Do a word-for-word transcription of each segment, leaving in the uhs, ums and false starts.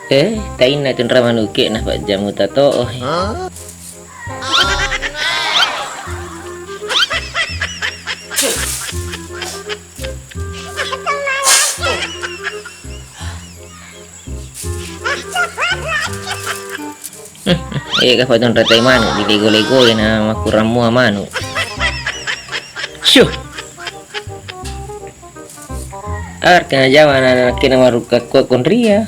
Eh, tainna tunra manuke na pajjamu tato. Oh. Eh, ka patunra tai manu, di lego-lego na makurang mua manu. Syuh. Arkana jawa na kena marukka kua konria.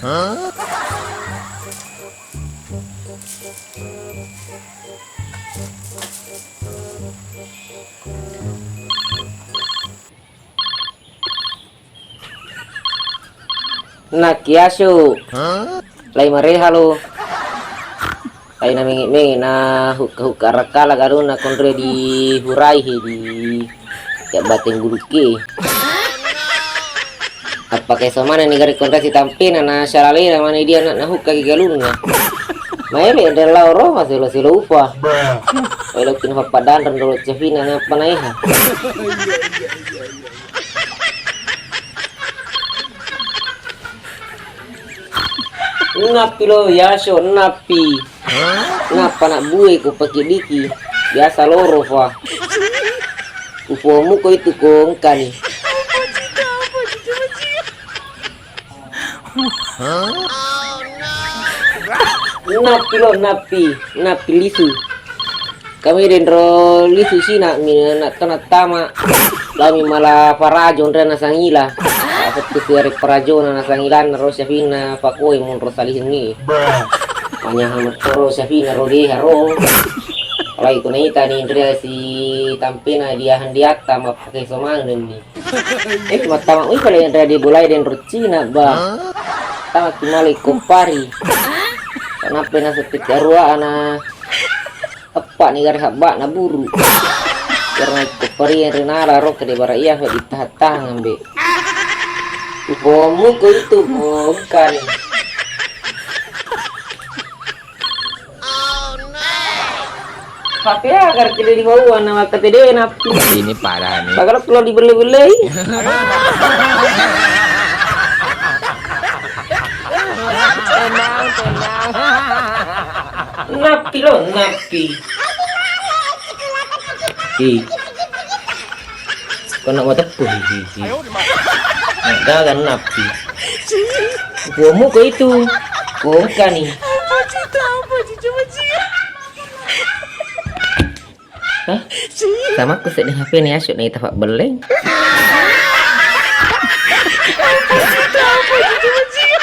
Nakkiasu. Lai mareha lo. Lai na menge-menge na hukka-hukka rakkala galunna konre di hurai he di ya bateng buluke. Appakeso manenni gare konre sitampena na salalena mane dia na hukka ki galunna. Maele de lao ro maselo-selo upa. Wae lokki na pappadanreng dolo cefina na panaeha. Nappi lo yaso nappi. Nappa nak bue ko pakidiki. Biasa loro fa. Upomu ko itu ko engkani. Nappi lo nappi, nappi lisu. Kami denro lisu sina mi na tona tama. Lami mala farajo ndra na sangila. Apa tu siare farajo na sangila na ro syafina pakoi monro salihin ni. Manya hamat ro syafina ro deha ro. Lai kunaita ni ndra si tampena dia handiatta mappake somangen ni. Eh, mattama ui pale yang tadi bolai den ruccina ba. Tama kimale kopari. Kenapa na seperti arua ana eppa ni gare habba na buru. Karena kopari yang renala ro kede bara iya fa ditahat-tahan ngambe. Upomu ko itu bukan. Tapi ya, agar tidak dibawa nama K T D nappi. Ini parah nih. Bagala pulau dibeli-beli. Tenang, tenang. Nappi lo, nappi. Ih. Ko nak mateppu, hi, hi, hi. Nak gaga nappi. Buahmu ko itu. Ko engka ni. Hah? Sama ku sedih H P ni asuk ni tapak beleng.